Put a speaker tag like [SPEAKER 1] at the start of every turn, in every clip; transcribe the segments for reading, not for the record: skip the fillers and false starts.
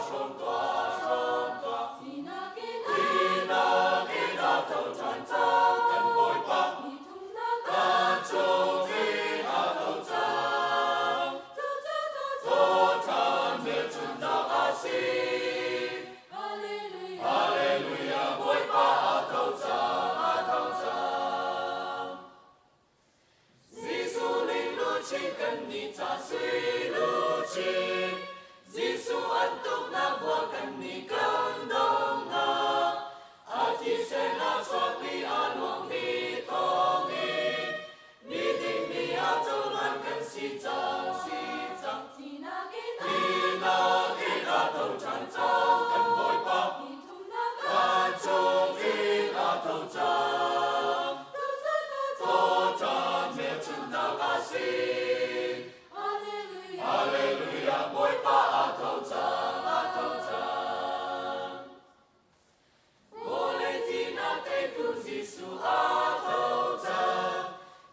[SPEAKER 1] Hrawm tuah, hrawm tuah. Thihnak in a tho ṭhan cang kan Bawipa. Kan chung in a tho cang. Thawhṭhan hmelchunhnak a si. Hallelujah, Bawipa a tho cang, a tho cang. Jesuh ning luchin kan nih ca sui luchin. Jesuh an tuknak vual kan nih kan donghnak. A thisen a chuakmi a luangmi thawngin mi dingmi a cohlan kan si cang, si cang. Thihnak in a tho ṭhan cang kan Bawipa. Kan chung in a tho cang. Thawhṭhan hmelchunhnak a si. Hallelujah, Bawipa a tho cang, a tho cang. Vawlei thihnak teitu Jesuh a tho cang.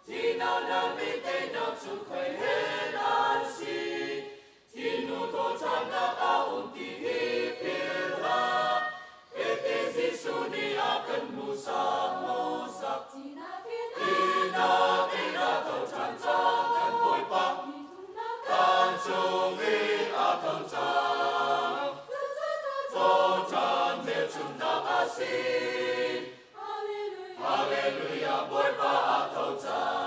[SPEAKER 1] Thihnak le teinak cu khoi he an si. Thinu thawhṭhannak a um ti hi philh hlah. Hiti Jesuh nih a kan hmuhsak, hmuhsak. Thihnak in a tho ṭhan cang kan Bawipa. Kan chung in a tho cang. Thawhṭhan hmelchunhnak a si. Hallelujah, Bawipa a tho cang.